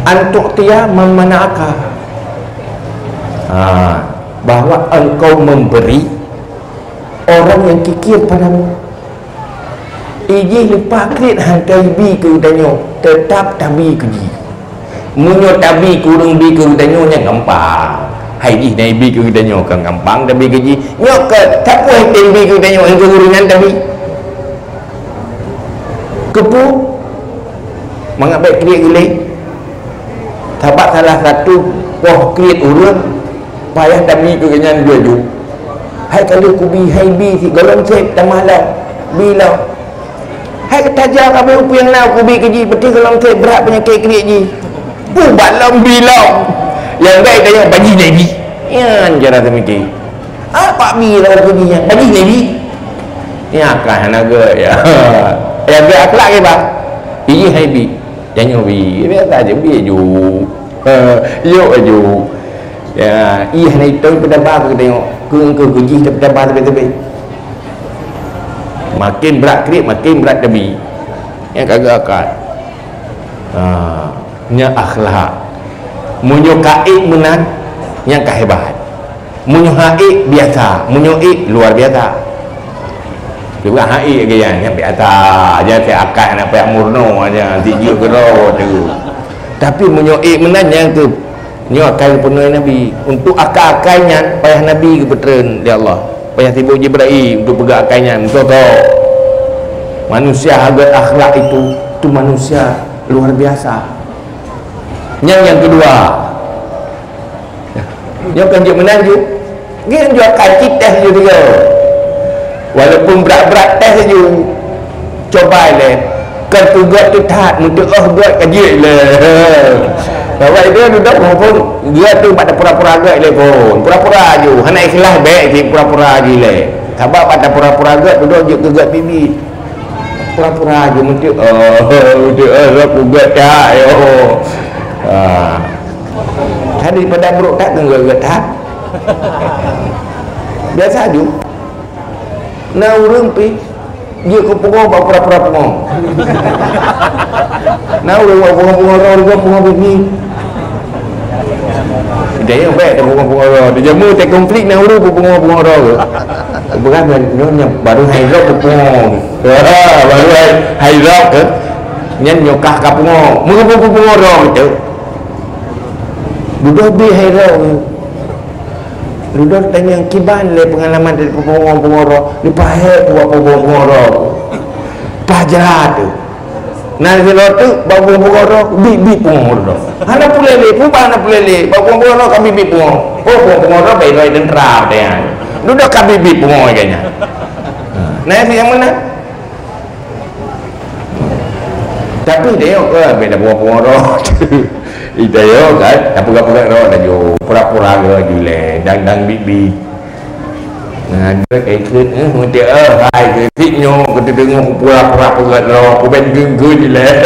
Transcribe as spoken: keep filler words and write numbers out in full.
An tu'tiya man mana'aka. Ha, bahwa engkau memberi orang yang kikir padamu. Ijih leupah kriet han ka ibi keu geutanyoe, teutap tabi keu jih. Meunyoe tabi keu ureuëng bi keu geutanyoe nyan gampang. Hai jih na ibi keu geutanyoe kan gampang tabi keu jih. Nyoe ka tapuih tem bi keu geutanyoe, hingga ureuëng nyan tabi. Keupeue? Mangat bék kriet geuh lé. Sabab salah satu poh kriet ureuëng payah tabi keu geuhnyan jua ju. Hai ka lheueh kubi, hai bi sigohlom sép tamah lom, bi lom. Hai ka taja kabeh peue nyang na kubi keu jih, peuti gohlom sép brat peunyakét kriet jih. Ubat lom bi lom. Nyang bék tanyoe bajih na ibi. Nyan cara teumiki. Apa bi lom keu jih nyan? Bajih na ibi. Nyan akhlak hana gét ya. Nyang gét akhlak kiban. Ijih hai bi. Tanyoe bi, biasa aja bi aju. Ha, yok aju. Ya, ih na itong peudaba keu tengok. Keu keu keu jih peudaba tebe-tebe. Makin brat kriet, makin brat tabi. Nyang ka geuakai. Ha, nyan akhlak. Meunyoe ka ék meunan, nyan ka hebat. Meunyoe ha ék biasa, meunyoe ék luar biasa. Cuba ha ék lagèe nyan, nyan biasa. Nyan si akai aneuk payah murno aja, si jeuet keudroe tu. Tapi meunyoe ék meunan nyan tu, nyoe akai geupeureunoe Nabi. Untuk akai-akai nyan payah Nabi geupeutreun lé Allah. Payah sibôk Jibril untuk peugah akai nyan, beutôi-beutôi. Manusia agak akhlak itu, itu manusia luar biasa. Nyan nyang keudua. Nyoe kan jeuet meunan ju. Nyan ju akai cit teh ju dia. Walaupun brat-brat teh ju. Coba lé. Kan peugöt tu that, meuteuoh göt ka jeuet lé. Sabab itu dudoe muphom göt tu bak pura-pura göt lé phon. Pura-pura ju. Hana ikhlas bék cit pura-pura ju lé. Sabab bak pura-pura göt dudoe jeuet keu göt bibi. Pura-pura ju meuteuoh, meuteuoh rot peugöt that yo. Ah. Tadi pada brok that ngon göt that. Biasa ju. Na ureuëng pi jeuet keu pungo bak pura-pura pungo. Na ureuëng bak pungo-pungo roh, pungo, pungo bibi. Dia yang baik dah pungo-pungo roh. Dia jamu tak konflik na ureuëng pungo-pungo roh. Bukan nyonya baru hai roh pungo. Baru hai, hai roh ke. Nyan nyokah ka pungo. Mengapa pungo roh tu? Dudoe bi hai roh. Dudoe tanyong kiban lé peungalaman dari peungoro-peungoro, leupah hé buat peungoro-peungoro. Paja tu. Nah, di sinan tu, bak peungoro, bi-bi peungoro. Hana pulele, pubah hana pulele. Bak peungoro ka bi-bi peungoro. Oh, peungoro baik-baik tentera dia. Dudoe ka bi-bi peungoro agaknya. Nah, itu yang mana? Tapi tayok ke beda bunga-bunga roh. Ih, tayok kan, tak peugah-peugah roh dah jauh. Pura-pura ke julai, dang-dang bit-bit. Nah, dia ikut, eh, mudik, eh, hai, ke sit nyoe, ke teungoh pura-pura peugah roh, ku ben geun-geun julai.